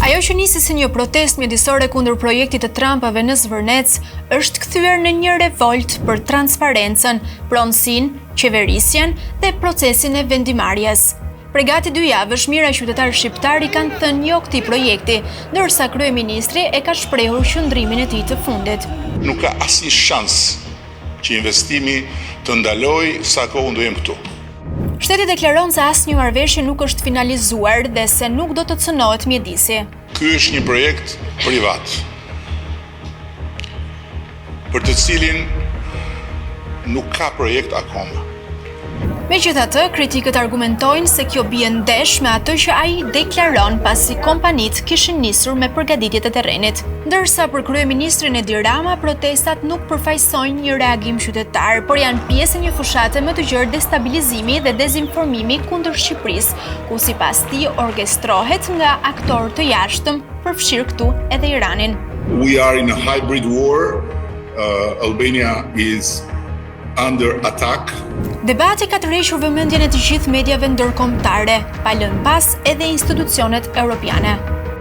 Ajo që nisi si një protestë mjedisore kundër projektit të Trumpave në Zvërnec, është kthyer në një revoltë për transparencën, pronësinë, qeverisjen dhe procesin e vendimmarrjes. Prej gati dy javësh, mijëra qytetarë shqiptarë i kanë thënë jo këtij projekti, ndërsa kryeministri e ka shprehur qëndrimin e tij të fundit. Nuk ka asnjë shans që investimi të ndalojë sa kohë unë do jem këtu. Shteti deklaron se asnjë marrëveshje nuk është finalizuar dhe se nuk do të cënohet mjedisi. Ky është një projekt privat, për të cilin nuk ka projekt akoma. Megjithatë, kritikët argumentojnë se kjo bie ndesh me atë që ai deklaron pasi kompanitë kishin nisur me përgatitjet e terrenit. Ndërsa për kryeministrin Edi Rama, protestat nuk përfaqësojnë një reagim qytetar, por janë pjesë e një fushate më të gjerë destabilizimi dhe dezinformimi kundër Shqipërisë, ku sipas tij orkestrohet nga aktorë të jashtëm, përfshirë këtu edhe Iranin. We are in a hybrid war. Uh, Albania is under attack. Debati ka tërhequr vëmendjen e të gjithë mediave ndërkombëtare, pa lënë pas edhe institucionet europiane.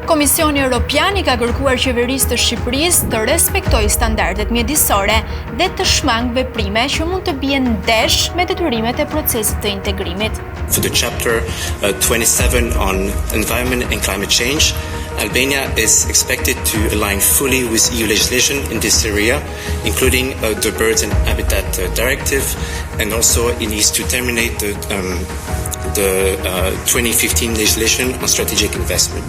Komisioni Europian i ka kërkuar qeverisë të Shqipërisë të respektojë standardet mjedisore dhe të shmangë veprime që mund të bien ndesh me detyrimet e procesit të integrimit. For the chapter 27 on environment and climate change, Albania is expected to align fully with EU legislation in this area, including uh, the Birds and Habitat uh, Directive, and also it needs to terminate the, um, the uh, 2015 legislation on strategic investment.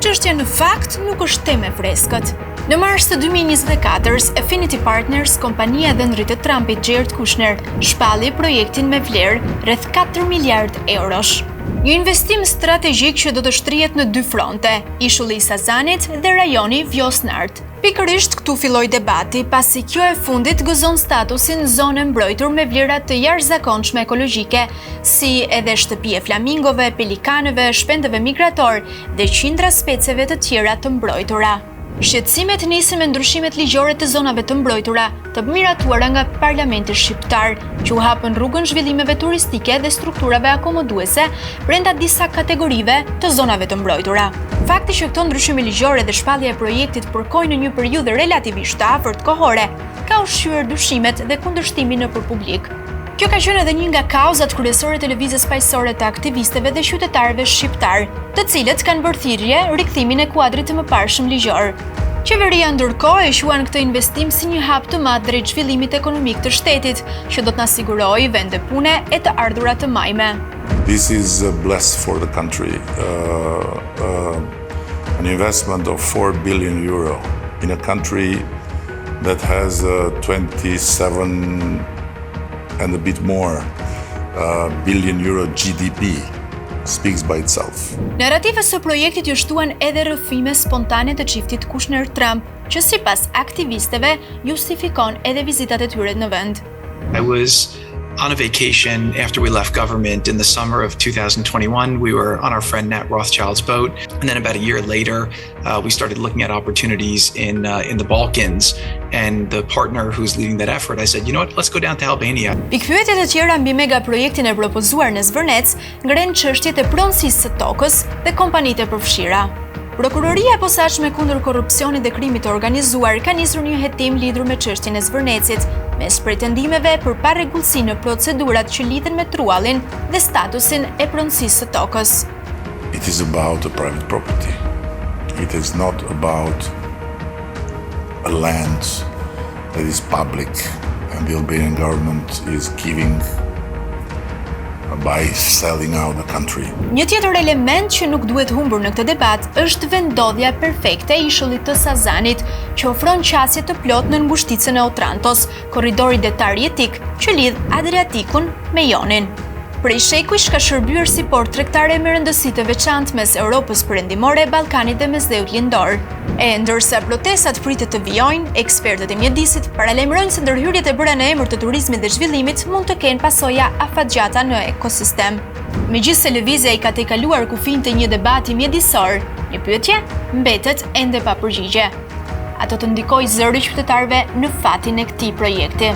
Çështja në fakt nuk është temë e freskët. Në mars të 2024-s, Affinity Partners, kompania e dhëndrit të Trumpit Jared Kushner, shpalli projektin me vlerë rreth 4 miliard eurosh. Një investim strategjik që do të shtrihet në dy fronte, ishulli i Sazanit dhe rajoni Vjosë-Nartë. Pikërisht këtu filloi debati, pasi kjo e fundit gëzon statusin zonë e mbrojtur me vlera të jashtëzakonshme ekologjike, si edhe shtëpi e flamingove, pelikanëve, shpendëve migratorë dhe qindra specieve të tjera të mbrojtura. Shqetësimet nisën me ndryshimet ligjore të zonave të mbrojtura, të miratuara nga Parlamenti Shqiptar, që u hapën rrugën zhvillimeve turistike dhe strukturave akomoduese brenda disa kategorive të zonave të mbrojtura. Fakti që këto ndryshime ligjore dhe shpallja e projektit përkojnë në një periudhë relativisht të afërt kohore, ka ushqyer dyshimet dhe kundërshtimin nëpër publik. Kjo ka qenë edhe një nga kauzat kryesore të lëvizjes paqësore të aktivistëve dhe qytetarëve shqiptarë, të cilët kanë bërë thirrje rikthimin e kuadrit të mëparshëm ligjor. Qeveria ndërkohë e quan këtë investim si një hap të madh drejt zhvillimit ekonomik të shtetit, që do të na sigurojë vende pune e të ardhura të majme. This is a bless for the country. Uh, uh, an investment of 4 billion euro in a country that has uh, 27 and a bit more uh, billion euro GDP speaks by itself. Narrativës së projektit iu shtuan edhe rrëfime spontane të çiftit Kushner-Trump, që sipas aktivistëve justifikon edhe vizitat e tyre në vend. I was on a vacation after we left government in the summer of 2021. We were on our friend Nat Rothschild's boat. And then about a year later, uh, we started looking at opportunities in, uh, in the Balkans. And the partner who's leading that effort, I said, you know what, let's go down to Albania. Pikëpyetjet e tjera mbi megaprojektin e propozuar në Zvërnec ngrenë çështjet e pronësisë së tokës dhe kompanitë e përfshira. Prokuroria e Posaçme kundër Korrupsionit dhe Krimit të Organizuar ka nisur një hetim lidhur me çështjen e Zvërnecit, mes pretendimeve për parregullsi në procedurat që lidhen me truallin dhe statusin e pronësisë së tokës. It is about a private property. It is not about a land that is public and the Albanian government is giving by selling out the country. Një tjetër element që nuk duhet humbur në këtë debat është vendodhja perfekte e ishullit të Sazanit, që ofron qasje të plotë në ngushticën e Otrantos, korridori detar jetik që lidh Adriatikun me Jonin. Prej shekujsh ka shërbyer si port tregtare me rëndësi të veçantë mes Europës Perëndimore, Ballkanit dhe Mesdheut Lindor. E ndërsa protestat pritet të vijojnë, ekspertët e mjedisit paralajmërojnë se ndërhyrjet e bëra në emër të turizmit dhe zhvillimit mund të kenë pasoja afatgjata në ekosistem. Megjithëse lëvizja i ka tejkaluar kufijtë e një debati mjedisor, një pyetje mbetet ende pa përgjigje. A do të ndikojë zëri i qytetarëve në fatin e këtij projekti?